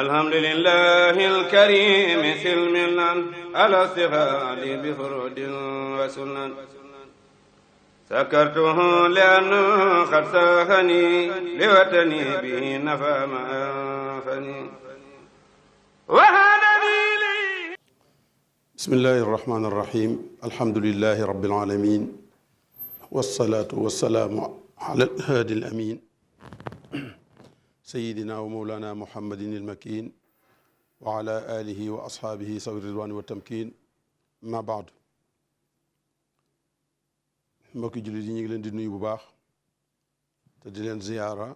الحمد لله الكريم سلمنا على استغال بفرود وسنن سكرته لأنه قد ساخني لوطني به نفى ما أنفني وهدني لي. بسم الله الرحمن الرحيم الحمد لله رب العالمين والصلاة والسلام على الهادي الأمين سيدنا ومولانا محمد المكين وعلى آله وأصحابه سوي الرضوان والتمكين ما بعد mbokki jullit yi ñu ngi leen di nuyu bu baax te di leen ziyaara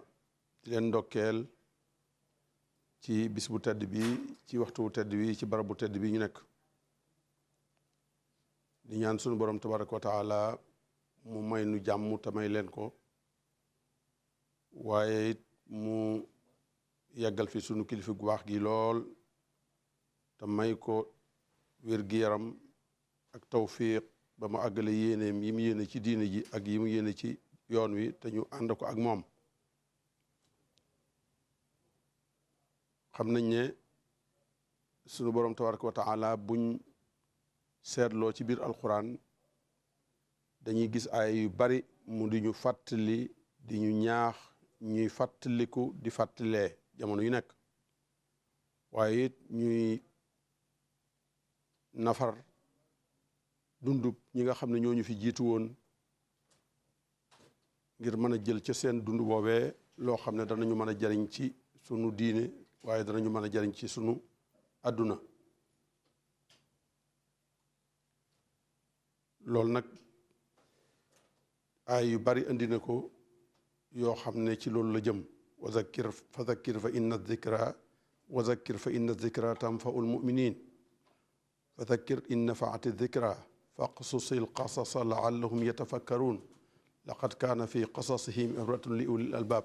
di leen ndokkeel ci bis bu tedd bi ci waxtu bu tedd bi ci barab bu tedd bi ñu nekk di ñaan sunu borom tabaraka wa taala mu may nu jàmm te may leen ko waaye it mu yàggal fi sunu kilifa gu baax gi lool te may ko wér-gi-yaram ak tawfiq ba mu àggale yéeneem yi mu yéene ci diine ji ak yi mu yéene ci yoon wi te ñu ànd ko ak moom. xam nañ ne sunu borom tabaraka wa taala buñ seetloo ci biir alquran dañuy gis ay yu bari mu di ñu fàttali di ñu ñaax ñuy fàttaliku di fàttalee jamono yu nekk waaye it ñuy nafar dundub ñi nga xam ne ñoo ñu fi jiitu woon ngir mën a jël ca seen dund boobee loo xam ne danañu mën a jariñ ci sunu diine waaye danañu mën a jariñ ci sunu àdduna. loolu nag ay yu bari andi na ko yoo xam ne ci loolu la jëm wa zakkir fa zakkir fa inna zikra wa zakkir fa inna zikra tanfaul muminin fa zakkir in nafaati zikra faqsusil qasasa laallahum yatafakkarun laqad kaana fi qasasihim ibratun li ulil albab.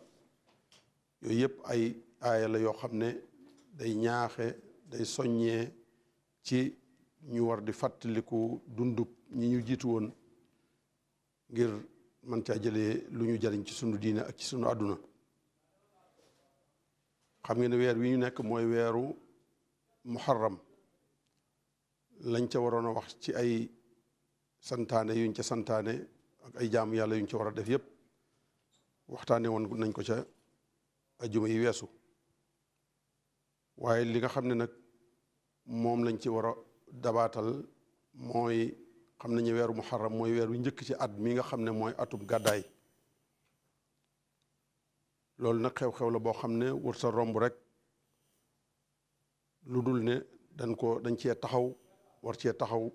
yooyu yëpp ay aaya la yoo xam ne day ñaaxe day soññee ci ñu war di fàttaliku dundub ñi ñu jiitu woon ngir man caa jëlee lu ñu jariñ ci sunu diine ak ci sunu àdduna. xam ngeen ne weer wi ñu nekk mooy weeru muharram. lañ ca waroon a wax ci ay santaane yuñ ca santaane ak ay jaamu yàlla yuñ ca war a def yépp waxtaane woon nañ ko ca ajjuma yi weesu. waaye li nga xam ne nag moom lañ ci war a dabaatal mooy xam nañu weeru muharram mooy weer wi njëkk ci at mi nga xam ne mooy atub gàddaay. loolu nag xew-xew la boo xam ne wër sa romb rek lu dul ne dañ cee taxaw war cee taxaw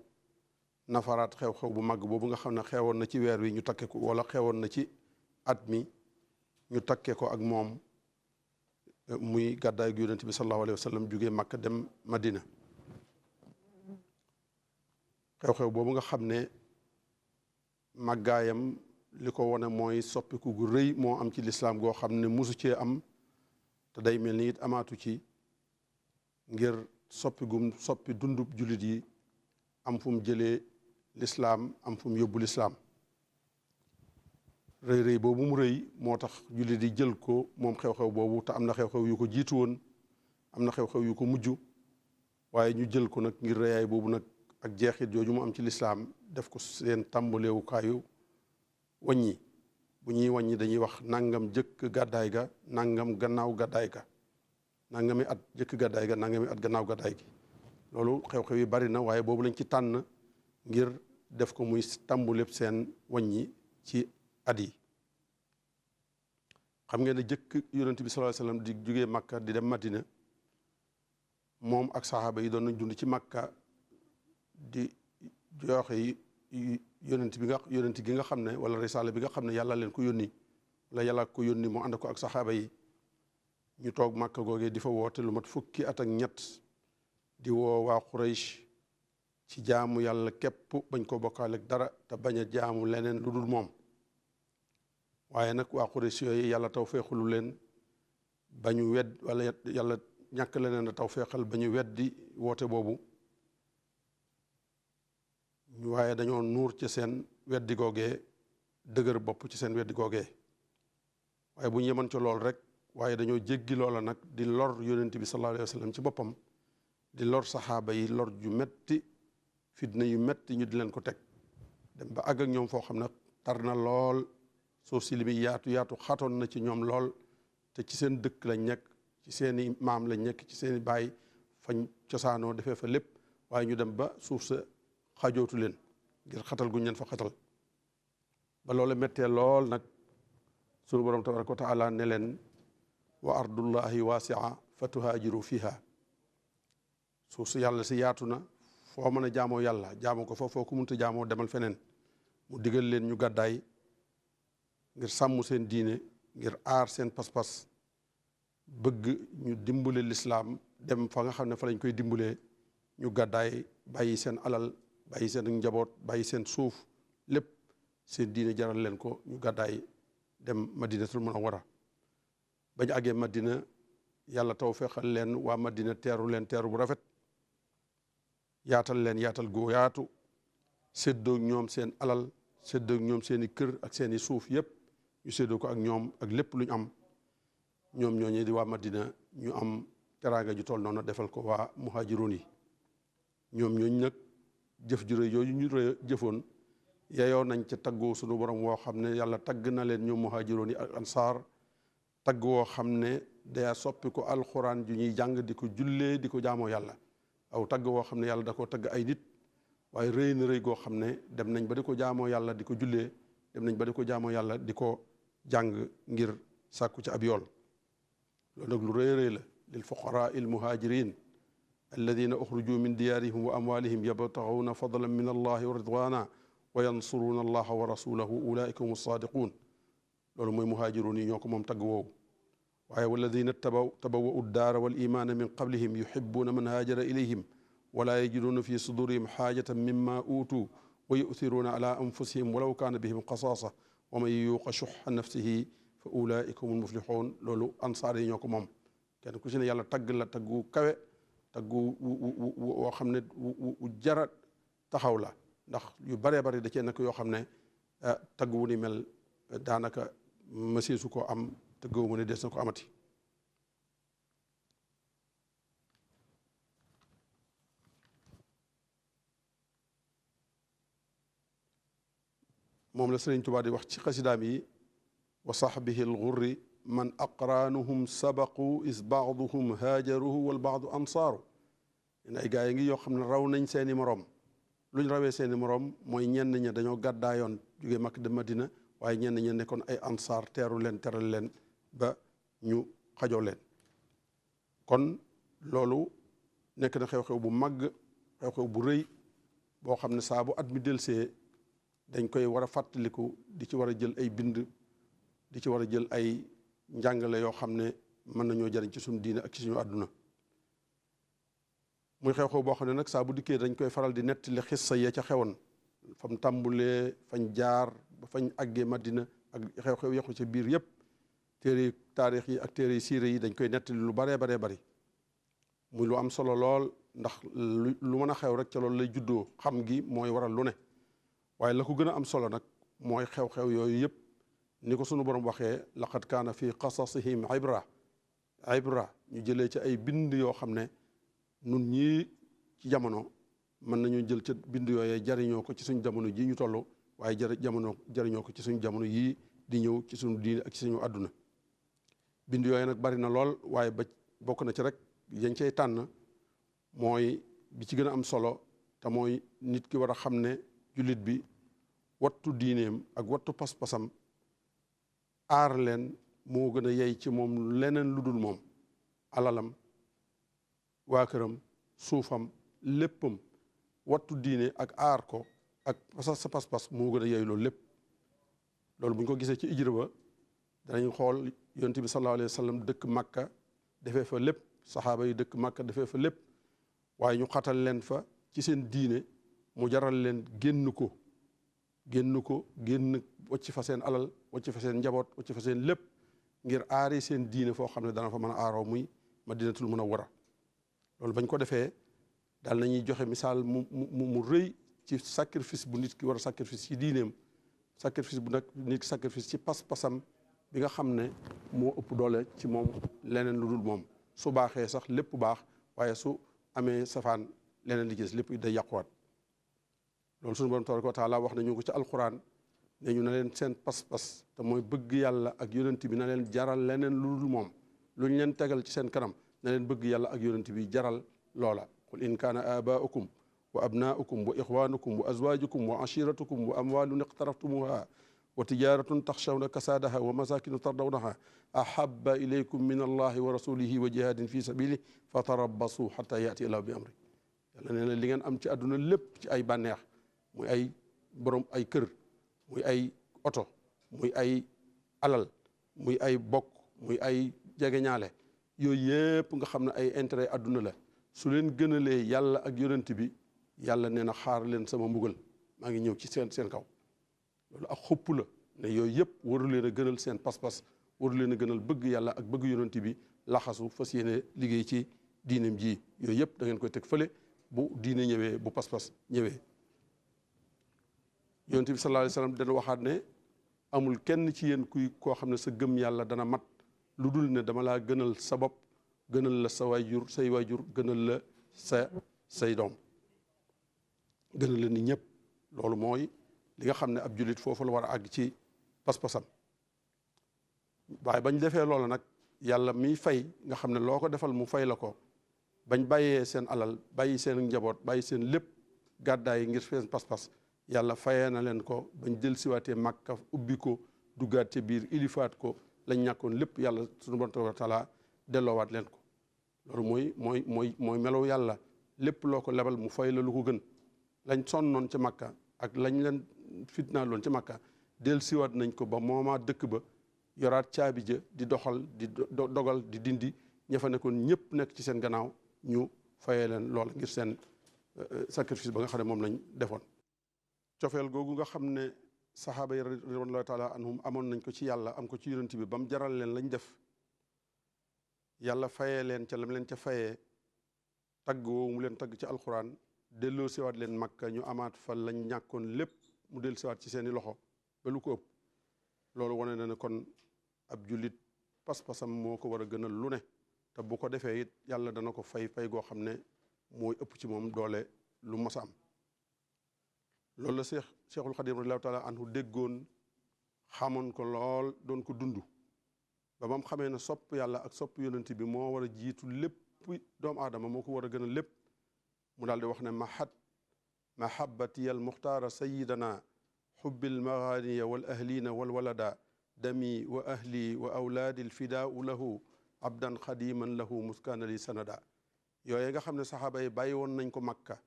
nafaraat xew-xew bu mag boobu nga xam ne xewoon na ci weer wi ñu takke ko wala xewoon na ci at mi ñu takke ko ak moom muy gàddaay gu yonent bi sallallahu alayhi wa sallam jugee Makka dem Madina. xew-xew boobu nga xam ne màggaayam li ko wane mooy soppiku gu rëy moo am ci lislaam goo xam ne musu cee am te day mel ni it amaatu ci ngir soppi dundub jullit yi am fu mu jëlee lislaam am fu mu yóbbu lislaam. rëy boobu mu rëy moo tax jullit yi jël ko moom xew-xew boobu te am na xew-xew yu ko jiitu woon am na xew-xew yu ko mujj waaye ñu jël ko nag ngir rëyaay boobu nag ak jeexit jooju mu am ci lislaam def ko seen tàmbaleewukaayu wàññi. bu ñuy wàññi dañuy wax nangam jëkk gàddaay ga nangam gannaaw gàddaay ga nangami at jëkk gàddaay ga nangami at gannaaw gàddaay gi. loolu xew-xew yi bari na waaye boobu lañ ci tànn ngir def ko muy tàmbaleeb seen wàññi ci at yi. xam ngeen ne jëkk yonent bi sallallahu alayhi wasallam di jugee Makka di dem Madina moom ak saxaaba yi doon nañ dund ci Makka di joxe yonent gi nga xam ne wala risaale bi nga xam ne yàlla leen ko yónni wala yàlla ko yónni mu ànd ko ak saxaaba yi ñu toog Makka googee di fa woote lu mat fukki at ak ñett di woo waa Quraysh ci jaamu yàlla képp bañ ko bokkaale ak dara te bañ a jaamu leneen lu dul moom. waaye nag waa Quraysh yooyu yàlla taw feexulu leen ba ñu wedd wala yàlla ñàkk leneen a taw feexal ba ñu weddi woote boobu. waaye dañoo nuur ci seen weddi googee dëgër bopp ci seen weddi googee waaye bu ñu yemoon ca lool rek waaye dañoo jéggi loola nag di lor yonent bi sallallahu alayhi wa sallam ci boppam di lor saxaaba yi lor ju metti fitna yu metti ñu di leen ko teg dem ba àgg ak ñoom foo xam ne tar na lool suuf si li muy yaatu yaatu xatoon na ci ñoom lool te ci seen dëkk lañ nekk ci seeni maam lañ nekk ci seeni baay fañ cosaanoo defee fa lépp waaye ñu dem ba suuf sa xajootu leen ngir xatal guñ leen fa xatal ba loolu mettee lool nag sunu borom tabaraka wa taala ne leen wa ardullahi waasia fa tuhaajiru fiha suuf si yàlla si yaatu na foo mën a jaamoo yàlla jaamoo ko foo ko munta jaamoo demal feneen mu digal leen ñu gàddaay ngir sàmm seen diine ngir aar seen pas-pas bëgg ñu dimbale lislaam dem fa nga xam ne fa lañ koy dimbalee ñu gàddaay bàyyi seen alal bàyyi seen njaboot bàyyi seen suuf lépp seen diine jaral leen ko ñu gàddaay dem madinatul munawwara bañ àggee madina yàlla taw fexal leen waa madina teeru leen teeru bu rafet yaatal leen yaatal gu yaatu séddoo ñoom seen alal séddoo ñoom seeni kër ak seeni suuf yépp ñu séddoo ko ak ñoom ak lépp lu ñu am ñoom ñooñu di waa madina ñu am teraanga ju toll noonu defal ko waa muhaajiroon yi ñoom ñooñu nag jëf ju rëy yooyu ñu jëfoon yeyoo nañ ca taggu sunu borom woo xam ne yàlla tagg na leen ñoom muhaajiroon yi ak ansaar tagg woo xam ne day soppi ko alxuraan ju ñuy jàng di ko jullee di ko jaamoo yàlla aw tagg woo xam ne yàlla da koo tagg ay nit waaye rëy na rëy goo xam ne dem nañ ba di ko jaamoo yàlla di ko jullee dem nañ ba di ko jaamoo yàlla di ko jàng ngir sàkku ci ab yool loolu nag lu rëy rëy la lil fuqaraa il muhajirin alladina uxruju min diyaarihim wa amwalihim yabtaxuuna fadlan min allahi wa ridwana wa yansuruuna allaha wa rasulahu ulaika hum saadiquun loolu mooy muhaajiruun yi ñoo ko moom tagg woowu waaye walladina tabawwa'u ddaara wal imaana min qablihim yuhibbuuna man haajara ilayhim wala yajiduuna fi sudurihim xaajatan mimma uutuu wa yu'thiruuna ala anfusihim walaw kaana bihim qasaasa wa man yuuqa shuhha nafsihi fa ulaika humul muflixuun loolu ansaar yi ñoo ko moom kenn ku ci ne yàlla tagg la taggu kawe taggu woo xam ne wu jara taxaw la ndax yu baree bari da cee nekk yoo xam ne tagg wu ni mel daanaka mëseesu koo am te gëw mu ne des na ko amati moom la Sëriñ Tuubaa di wax ci xasidaam yi wa sahbihi alxurri man aqraanuhum sabaqu is baaduhum haajaruhu wal baadu ansaaru leen ay gaa yi ngi yoo xam ne raw nañ seeni moroom luñ rawee seeni moroom mooy ñenn ña dañoo gàddaayoon jóge Makka dem Madina waaye ñenn ña nekkoon ay ansaar teeru leen teral leen ba ñu xajoo leen kon loolu nekk na xew-xew bu màgg xew-xew bu rëy boo xam ne saa bu at mi delsee dañ koy war a fàttaliku di ci war a jël ay bind di ci war a jël ay njàngale yoo xam ne mën nañoo jariñ ci suñu diine ak ci suñu àdduna muy xew-xew boo xam ne nag saa bu dikkee dañ koy faral di nettali xissa ya ca xewoon fam tàmbulee fañ jaar ba fañ àggee Madina ak xew-xew yàqu ca biir yépp téere taarix yi ak téere siire yi dañ koy nettali lu baree baree bari muy lu am solo lool ndax lu mën a xew rek ca loolu lay juddoo xam gi mooy waral lu ne waaye la ko gën a am solo nag mooy xew-xew yooyu yëpp ni ko sunu borom waxee laqad kaana fi qasasihim ibra ñu jëlee ci ay bind yoo xam ne nun ñii ci jamono mën nañu jël ca bind yooyee jariñoo ko ci suñu jamono ji ñu toll waaye jariñoo ko ci suñu jamono yii di ñëw ci suñu diine ak ci suñu àdduna bind yooyu nag bari na lool waaye ba bokk na ci rek yañ cay tànn mooy bi ci gën a am solo te mooy nit ki war a xam ne jullit bi wattu diineem ak wattu pas-pasam aar leen moo gën a yey ci moom leneen lu dul moom alalam waa këram suufam léppam wattu diine ak aar ko ak sa pas-pas moo gën a yey loolu lépp loolu bu ñu ko gisee ci ijra ba danañ xool yonent bi sallallahu alayhi wa sallam dëkk Makka defee fa lépp saxaaba yi dëkk Makka defee fa lépp waaye ñu xatal leen fa ci seen diine mu jaral leen génn wacc fa seen alal wacc fa seen njaboot wacc fa seen lépp ngir aari seen diine foo xam ne dana fa mën a aaroo muy Madinatul Munawwara loolu bañ ko defee daal nañuy joxe misaal mu rëy ci sacrifice bu nit ki war a sacrifice ci diineem sacrifice bu nag nit ki sacrifice ci pas-pasam bi nga xam ne moo ëpp doole ci moom leneen lu dul moom. su baaxee sax lépp baax waaye su amee safaan leneen li gis lépp day yàquwaat. loolu suñu borom tabaraka wa taala wax nañu ko ci alquran ne ñu na leen seen pas-pas te mooy bëgg yàlla ak yonent bi na leen jaral leneen lu dul moom lu ñu leen tegal ci seen kanam na leen bëgg yàlla ak yonent bi jaral loola. qul in kaana abaaukum wa abnaaukum wa ixwanukum wa azwajukum wa ashiratukum wa amwalun iqtaraftumuha wa tijaratun taxshawna kasaadaha wa masakinu tardawnaha ahaba ilaykum min allahi wa rasulihi wa jihadin fi sabilihi fa tarabbasu xata yaati illahu bi amri. yàlla nee na li ngeen am ci àdduna lépp ci ay bànneex muy ay borom ay kër muy ay oto muy ay alal muy ay bokk muy ay jegeñaale yooyu yëpp nga xam ne ay intérêt àdduna la su leen gënalee yàlla ak yonent bi yàlla nee na xaar leen sama mbugal maa ngi ñëw ci seen kaw. loolu ak xupp la ne yooyu yëpp waru leen a gënal seen pas-pas waru leen a gënal bëgg yàlla ak bëgg yonent bi laxasu fas yéene liggéey ci diineem ji yooyu yëpp da ngeen koy teg fële bu diine ñëwee bu pas-pas ñëwee. yonent bi sallallahu alayhi wa sallam dana waxaat ne amul kenn ci yéen koo xam ne sa gëm yàlla dana mat lu dul ne dama laa gënal sa bopp gënal la sa waajur say waajur gënal la say doom gënal la ni ñëpp. loolu mooy li nga xam ne ab jullit foofu la war a àgg ci pas-pasam. waaye bañ defee loola nag yàlla miy fay nga xam ne loo ko defal mu fay la ko bañ bàyyee seen alal bàyyi seen njaboot bàyyi seen lépp gàddaay ngir seen pas-pas yàlla fayee na leen ko bañ del siwaatee màkka ubbi ko duggaat ci biir ilifaat ko lañ ñàkkoon lépp yàlla sunu borom tabaaraka wa taala delloowaat leen ko. loolu mooy melow yàlla lépp loo ko lebal mu fay la lu ko gën lañ sonnoon ca màkka ak lañ leen fitnaa loon ca màkka del siwaat nañ ko ba moomaa dëkk ba yoraat caabi ja di doxal di dogal di dindi ña fa nekkoon ñëpp nekk ci seen gannaaw ñu fayee leen loola ngir seen sacrifice ba nga xam ne moom lañ defoon. cofeel googu nga xam ne saxaaba yi radiyallahu taala anhum amoon nañ ko ci yàlla am ko ci yonent bi ba mu jaral leen lañ def yàlla fayee leen ca lam leen ca fayee tagg woowu mu leen tagg ci alxuraan delloo siwaat leen makka ñu amaat fa lañ ñàkkoon lépp mu dellu siwaat ci seeni loxo ba lu ko ëpp. loolu wane na ne kon ab jullit pas-pasam moo ko war a gënal lu ne te bu ko defee it yàlla dana ko fay goo xam ne mooy ëpp ci moom doole lu mas a am. loolu la Cheikhul Xadim radiyallahu taala anhu déggoon xamoon ko lool doon ko dund ba mam xamee ne sopp yàlla ak sopp yonent bi moo war a jiitu lépp doomu aadama moo ko war a gënal lépp mu daal di wax ne mahabbati al muxtaara sayidana xubbil maganiya wal ahlina wal walada dami wa ahli wa awlaadi alfidaau lahu abdan xadiman lahu muskaana li sanada. yooye nga xam ne saxaaba yi bàyyi woon nañ ko makka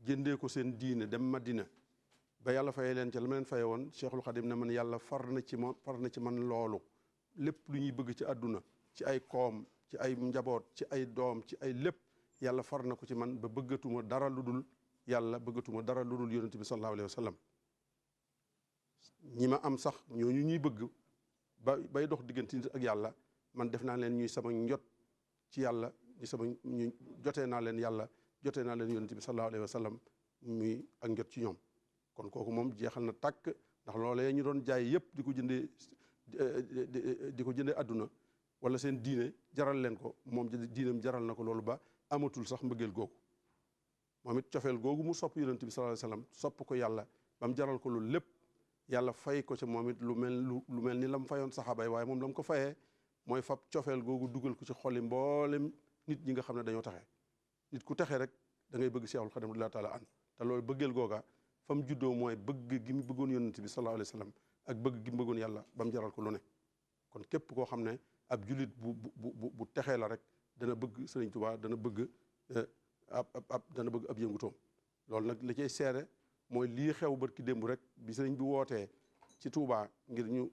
jëndee ko seen diine dem madina ba yàlla fayee leen ca la ma leen faye woon cheikhul xadim ne man yàlla far na ci man loolu lépp lu ñuy bëgg ci àdduna ci ay koom ci ay njaboot ci ay doom ci ay lépp yàlla far na ko ci man ba bëggatuma dara lu dul yàlla bëggatuma dara lu dul yonent bi sallallahu alayhi wa sallam. ñi ma am sax ñooñu ñuy bëgg bay dox diggante nit ak yàlla man def naa leen ñuy sama njot ci yàlla ñu jotee naa leen yàlla jotee naa leen yonent bi sallallahu alayhi wa sallam muy ak njot ci ñoom. kon kooku moom jeexal na tàkk ndax loolee ñu doon jaay yëpp di ko jëndee àdduna wala seen diine jaral leen ko moom diineem jaral na ko loolu ba amatul sax mbëggeel googu. moom it cofeel googu mu sopp yonent bi sallallahu alayhi wa sallam sopp ko yàlla ba mu jaral ko loolu lépp yàlla fay ko ci moom it lu mel ni la mu fayoon saxaaba yi waaye moom la mu ko fayee mooy fab cofeel googu dugal ko ci xoli mboolem nit ñi nga xam ne dañoo taxee nit ku taxee rek da ngay bëgg Seexul Xadim radiyallaahu taala an te loolu bëggeel googa fa mu juddoo mooy bëgg gi mu bëggoon yonent bi sallallaahu alayhi wa sallam ak bëgg gi mu bëggoon yàlla ba mu jaral ko lu ne. kon képp koo xam ne ab julit bu texee la rek dana bëgg Sëriñ Tuubaa dana bëgg ab yëngutoom. loolu nag la cay seere mooy lii xew barki démb rek bi sëriñ bi wootee ci Tuubaa ngir ñu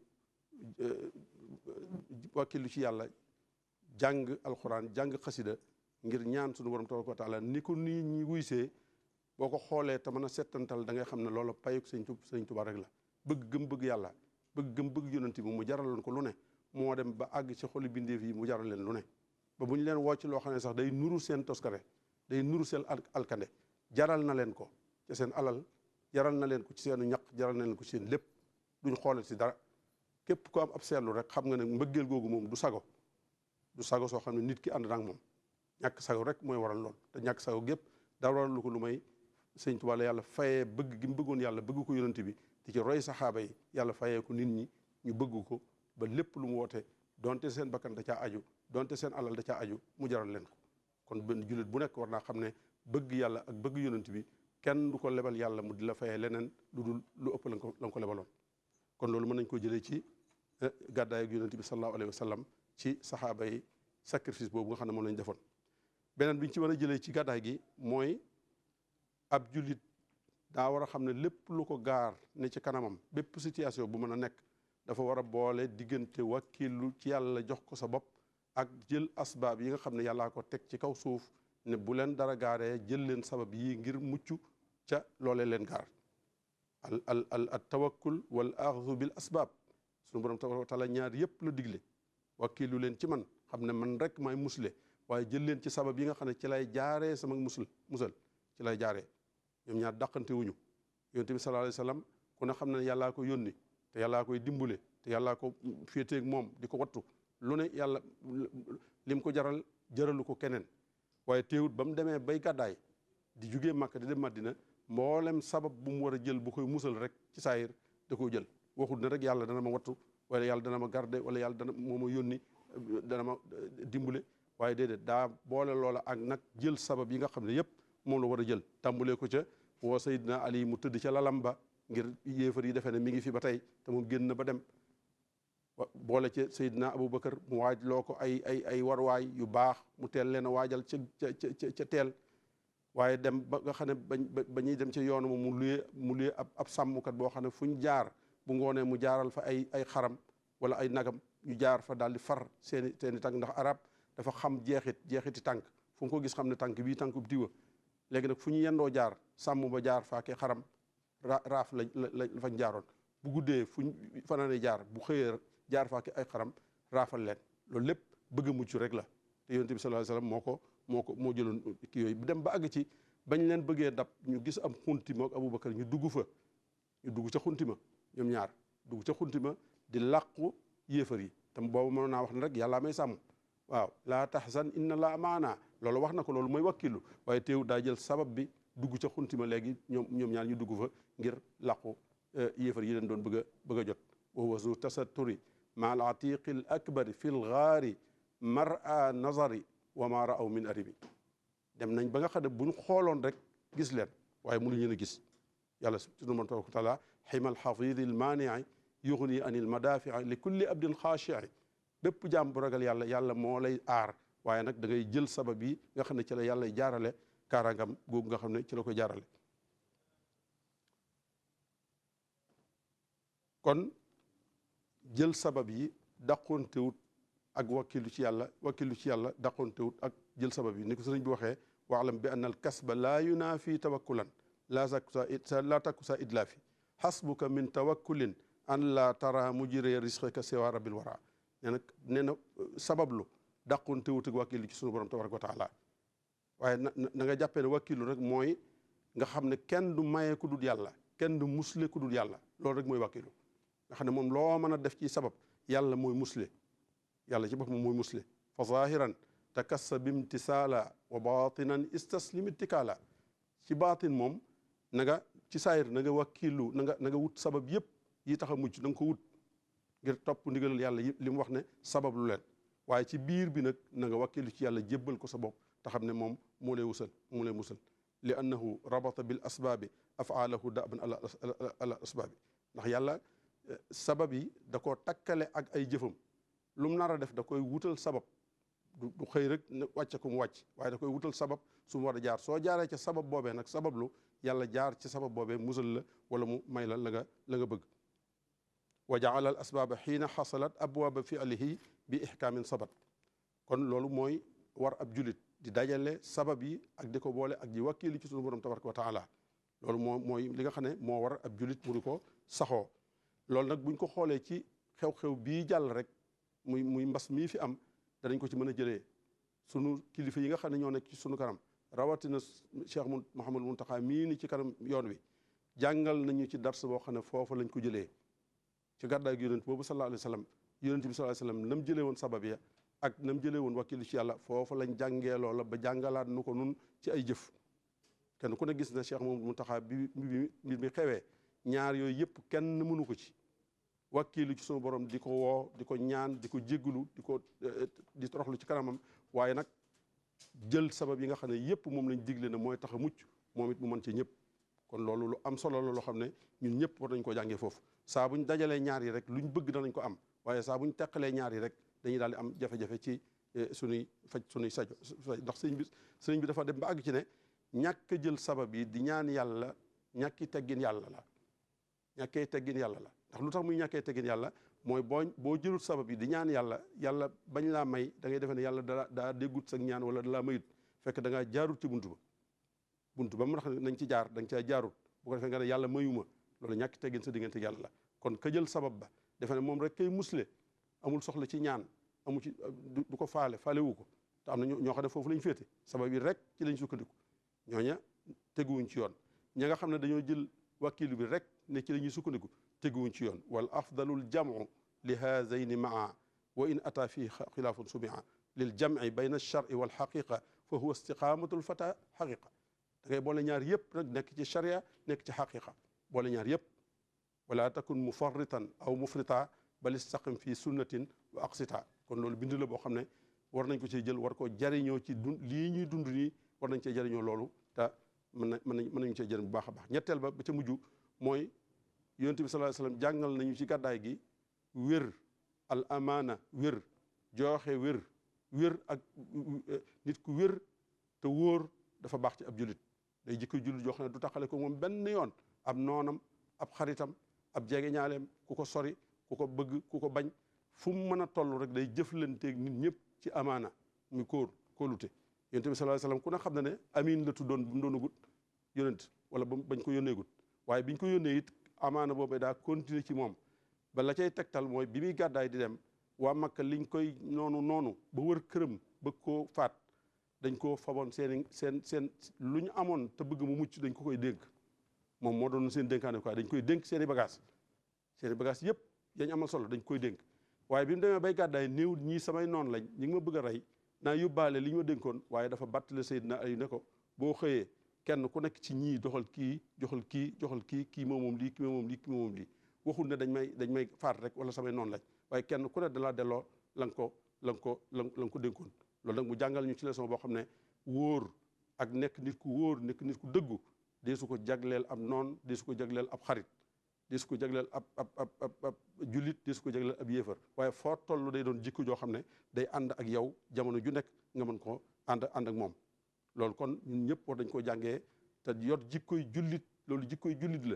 wakkilu ci yàlla jàng alxuraan jàng xasida ngir ñaan suñu borom tabaaraka wa taala ni ko nii ñi wuysee boo ko xoolee te mën a settantal da ngay xam ne loolu payuk sëriñ Tuubaa rek la bëgg gëm bëgg yàlla bëgg gëm bëgg yonent bi mu jaraloon ko lu ne moo dem ba àgg ci xoli bindeef yi mu jaral leen lu ne ba bu ñu leen woo ci loo xam ne sax day nuru seen toskare day nuru seen alkande jaral na leen ko ci seen alal jaral na leen ko ci seenu ñaq jaral na leen ko ci seen lépp duñ xoole si dara képp ko am ab seetlu rek xam nga ne mbëggeel googu moom du sago soo xam ne nit ki ànd naag moom ñàkk sago rek mooy waral lool te ñàkk sago gépp daa waral lu ko lu may sëñ Tuubaa la yàlla fayee bëgg gi mu bëggoon yàlla bëgg ko yonent bi di ci roy saxaaba yi yàlla fayee ko nit ñi ñu bëgg ko ba lépp lu mu woote donte seen bakkan da caa aju donte seen alal da caa aju mu jaral leen ko kon benn jullit bu nekk war naa xam ne bëgg yàlla ak bëgg yonent bi kenn du ko lebal yàlla mu di la fayee leneen lu dul lu ëpp la nga ko lebaloon kon loolu mën nañ ko jëlee ci gàddaay ak yonent bi sallallahu alayhi wa sallam ci saxaaba yi sacrifice boobu nga xam ne moom lañ defoon beneen bi ñu ci war a jëlee ci gàddaay gi mooy ab jullit daa war a xam ne lépp lu ko gaar ne ci kanamam bépp situation bu mën a nekk dafa war a boole diggante wakkilu ci yàlla jox ko sa bopp ak jël asbaab yi nga xam ne yàllaa ko teg ci kaw suuf ne bu leen dara gaaree jël leen sabab yi ngir mucc ca loolee leen gaar al tawakkul wal axdu bil asbaab sunu borom tabaraka wa taala ñaar yëpp la digle wakkilu leen ci man xam ne man rek maay musle waaye jël leen ci sabab yi nga xam ne ci lay jaaree sama musal ci lay jaaree ñoom ñaar dàqante wuñu yonent bi sallallahu alayhi wa sallam ku ne xam ne yàllaa ko yónni te yàllaa koy dimbule te yàllaa ko féeteeg moom di ko wattu lu ne yàlla lim ko jaralu ko keneen waaye teewut ba mu demee bay gàddaay di jugee Màkka di dem Madina mboolem sabab bu mu war a jël bu koy musal rek ci saayir da koo jël waxut ne rek yàlla dana ma wattu wala yàlla dana ma garde wala yàlla dana moo ma yónni dana ma dimbule waaye déedéet daa boole loola ak nag jël sabab yi nga xam ne yëpp moom la war a jël tàmbulee ko ca woo Seydina Ali mu tëdd ca lalam ba ngir yéefar yi defee ne mi ngi fi ba tey te moom génn na ba dem boole ca Seydina Aboubacar mu waaj loo ko ay warwaay yu baax mu teel leen a waajal ca teel waaye dem ba nga xam ne ba ñuy dem ca yoonu moom mu luyee ab sàmmkat boo xam ne fu ñu jaar bu ngoonee mu jaaral fa ay xaram wala ay nagam ñu jaar fa daal di far seeni tànk ndax arab dafa xam jeexiti tànk fu mu ko gis xam ne tànk bii tànk bu diwa léegi nag fu ñu yendoo jaar sàmm ba jaar faake xaram raaf la fañ jaaroon bu guddee fu ñu fanaane jaar bu xëyee jaar faake ay xaram raafal leen loolu lépp bëgg a mucc rek la te yonent bi sallallahu alayhi wasallam moo jëloon kii yooyu bu dem ba àgg ci bañ leen bëggee dab ñu gis am xuntima ak Aboubacar ñu dugg ca xuntima ñoom ñaar dugg ca xuntima di làqu yéefar yi tam boobu mënoon naa wax ne rek yàllaa may sàmm waaw laa tahzan inna laa maana loolu wax na ko loolu mooy wakkilu waaye teew daa jël sabab bi dugg ca xuntima léegi ñoom ñaar ñu dugg fa ngir làqu yéefar yi leen doon bëgg a jot wa huwa zu tasatturi ma al atiqi al akbari fi l gaari mar'a nazari wa ma ra'aw min aribi dem nañ ba nga xam ne buñ xooloon rek gis leen waaye mënuñu leen a gis yàlla subhanahu wa taala ximal xafidi l maanii yuxni an il madafii li kulli abdin xaashii bépp jaam bu ragal yàlla moo lay aar waaye nag da ngay jël sabab yi nga xam ne ci la yàlla jaarale kaarangam googu nga xam ne ci la ko jaarale kon jël sabab yi daqoontewut ak wakkilu ci yàlla daqoontewut ak jël sabab yi ni ko sëriñ bi waxee waalam bi anna al kasba laa yunaafi tawakkulan laa takku sa idlaafi xasbuka min tawakkulin an laa tara mujire risqeka siwa rabbil wara nee na sabablu dàqontewut ak wakkilu ci sunu borom tabaraka wa taala waaye na nga jàppee ne wakkilu rek mooy nga xam ne kenn du maye ku dul yàlla kenn du musle ku dul yàlla loolu rek mooy wakkilu nga xam ne moom loo mën a def ci sabab yàlla mooy musle yàlla ci boppam mooy musle fa zahiran takassab imtisaala wa batinan istaslim ittikaala ci baatin moom na nga ci saayir na nga wakkilu na nga wut sabab yëpp yi tax a mucc na nga ko wut ngir topp ndigalal yàlla li mu wax ne sabab lu leen waaye ci biir bi nag na nga wakkilu ci yàlla jébbal ko sa bopp te xam ne moom moo lay musal li annahu rabata bil asbaabi afaalahu daban ala asbaabi ndax yàlla sabab yi da koo takkale ak ay jëfam lu mu nar a def da koy wutal sabab du xëy rek wàcce ko mu wàcc waaye da koy wutal sabab su mu war a jaar soo jaaree ca sabab boobee nag sabablu yàlla jaar ci sabab boobee musal la wala mu may la la nga bëgg wa jaala al asbaaba xiina xasalat abwaaba fi'lihi bi ihkaamin sabat kon loolu mooy war ab julit di dajale sabab yi ak di ko boole ak di wakkiili ci sunu borom tabaraka wa taala loolu mooy li nga xam ne moo war ab julit mu di ko saxoo loolu nag buñ ko xoolee ci xew-xew bii jàll rek muy mbas mii fi am danañ ko ci mën a jëlee sunu kilifa yi nga xam ne ñoo nekk ci sunu kanam rawatina Cheikh Mouhamadou Mountakha mii ni ci kanam yoon wi jàngal nañu ci dars boo xam ne foofu lañ ko jëlee ci gàddaay gi yonent boobu sallallahu alayhi wa sallam yonent bi sallallahu alayhi wa sallam nam jëlee woon sabab ya ak nam jëlee woon wakkilu ci yàlla foofu lañ jàngee loola ba jàngalaat nu ko nun ci ay jëf kenn ku ne gis na Cheikh Mouhamadou Mountakha bi mbir mi xewee ñaar yooyu yëpp kenn mënu ko ci wakkilu ci sunu borom di ko woo di ko ñaan di ko jéggulu di toroxlu ci kanamam waaye nag jël sabab yi nga xam ne yëpp moom lañ digle na mooy tax a mucc moom it mu mën ci ñëpp kon loolu lu am solo la loo xam ne ñun ñëpp war nañ ko jàngee foofu saa buñ dajalee ñaar yi rek luñ bëgg danañ ko am waaye saa buñ teqalee ñaar yi rek dañuy daal di am jafe-jafe ci suñuy sajo ndax sëriñ bi dafa dem ba àgg ci ne ñàkk jël sabab yi di ñaan yàlla ñàkkee teggin yàlla la ndax lu tax muy ñàkkee teggin yàlla mooy boo jëlut sabab yi di ñaan yàlla bañ laa may da ngay defe ne yàlla daa déggut sa ñaan wala da laa mayut fekk da ngaa jaarut ci buntu ba mu tax nañ ci jaar da nga caa jaarut bu ko defee nga ne yàlla mayuma loolu ñàkk teggin sa diggante yàlla la kon ka jël sabab ba defe ne moom rek kay musle amul soxla ci ñaan amu ci du ko faalewu ko te am na ñoo xam ne foofu lañ féete sabab yi rek ci lañ sukkandiku ñooña teguwuñ ci yoon ña nga xam ne dañoo jël wakilu bi rek ne ci la ñuy sukkandiku teguwuñ ci yoon wal afdalul jamu li haazayni maa wa in ata fii xilaafun sumia lil jamci bayna alchar'i wal xaqiqa fa huwa istiqamatul fata xaqiqa da ngay boole ñaar yëpp nag nekk ci charia nekk ci xaqiqa boole ñaar yëpp wala takun mufarritan aw mufrita bal istaqim fi sunnatin wa aqsita kon loolu bind la boo xam ne war nañ ko cee jël war ko jariñoo ci lii ñuy dund nii war nañ cee jariñoo loolu te mën nañu cee jëriñ bu baax a baax ñetteel ba ca mujj mooy yonent bi sallallahu alayhi wasallam jàngal nañu ci gàddaay gi wér al amaana wér jooxe wér ak nit ku wér te wóor dafa baax ci ab julit day jikko julit joo xam ne du taxale ko moom benn yoon ab noonam ab xaritam ab jegeñaaleem ku ko sori ku ko bëgg ku ko bañ fu mu mën a toll rek day jëflanteeg nit ñëpp ci amaana muy kóolute yonent bi sallallahu alayhi wasallam ku ne xam na ne amin la tuddoon bu mu doon agut yonent wala bañ ko yónneegut waaye biñ ko yónnee it amaana boobu daa continuer ci moom ba la cay tegtal mooy bi muy gàddaay di dem waa Makka liñ koy noonu ba wër këram bëgg koo faat dañ koo faboon seen lu ñu amoon te bëgg mu mucc dañ ko koy dénk moom moo doon seen dénkaane quoi dañ koy dénk seen i bagage yëpp yañ amal solo dañ koy dénk waaye bi mu demee bay gàddaay néew ñii samay noonu lañ ñi ngi ma bëgg a rey naa yóbbaale li ñu ma dénkoon waaye dafa bàttale Seydina Ali ne ko boo xëyee kenn ku nekk ci ñii doxal kii kii moom lii waxul ne dañ may faat rek wala samay noonu lañ waaye kenn ku ne dalaa delloo la nga ko dénkoon loolu nag mu jàngal ñu ci leçon boo xam ne wóor ak nekk nit ku wóor nekk nit ku dëggu dee su ko jagleel ab noon dee su ko jagleel ab xarit dee su ko jagleel ab jullit dee su ko jagleel ab yéefar waaye foo toll day doon jikko joo xam ne day ànd ak yow jamono ju nekk nga mën ko ànd ak moom loolu kon ñun ñëpp war dañ koo jàngee te yor jikkoy jullit loolu jikkoy jullit la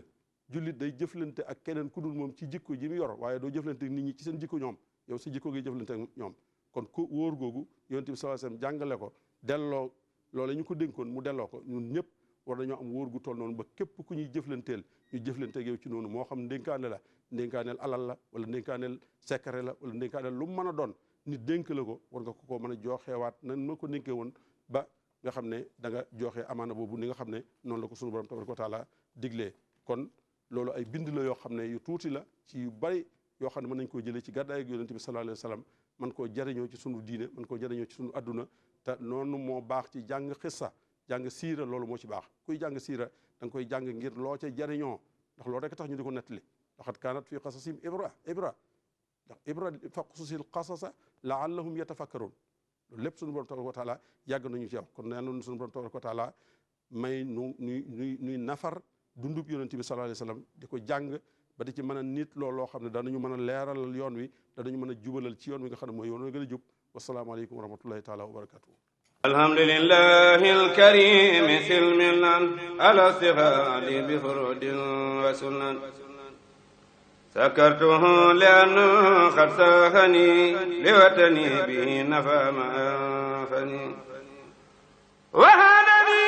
jullit day jëflante ak keneen ku dul moom ci jikko ji mu yor waaye doo jëflante nit ñi ci seen jikko ñoom yow sa jikko gi jëflante ak ñoom kon ku wóor googu yonent bi sallallahu alayhi wasallam jàngale ko delloo loolu ñu ko dénkoon mu delloo ko ñun ñëpp war dañoo am wóor gu toll noonu ba képp ku ñuy jëflanteel ñu jëflanteeg yow ci noonu moo xam ndénkaane la ndénkaaneel alal la wala ndénkaaneel secret la wala ndénkaaneel lu mu mën a doon nit dénk la ko war nga ko mën a jooxeewaat nan ma ko dénkee woon ba nga xam ne da nga joxe amaana boobu ni nga xam ne noonu la ko sunu borom tabaraka wa taala diglee kon loolu ay bind la yoo xam ne yu tuuti la ci yu bari yoo xam ne mën nañ koo jëlee ci gàddaay ak yonent bi sallallahu alayhi wa sallam man koo jariñoo ci sunu diine man koo jariñoo ci sunu adduna te noonu moo baax ci jàng xissa jàng siira loolu moo ci baax kuy jàng siira da nga koy jàng ngir loo ca jariñoo ndax loolu rek tax ñu di ko nettali laqad kaanat fi qasasim ibra ndax ibra faqsusil qasasa laallahum yatafakkarun loolu lépp sunu borom tabaraka wa taala yàgg nañu ci wax kon nee nañu sunu borom tabaraka wa taala may nuy nafar dundub yonent bi sallallahu alayhi wa sallam di ko jàng ba di ci mën a nit loolu loo xam ne danañu mën a leeralal yoon wi danañu mën a jubalal ci yoon wi nga xam ne mooy yoon wi gën a jub wasalaamaaleykum wa rahmatullahi taala wa barakatuh alhamdulillahi alkarimi silmilan ala sihadi bi furudin wa sunan sakartuhu lianna qad sahani liwatani bi nafa ma anfani wa hadani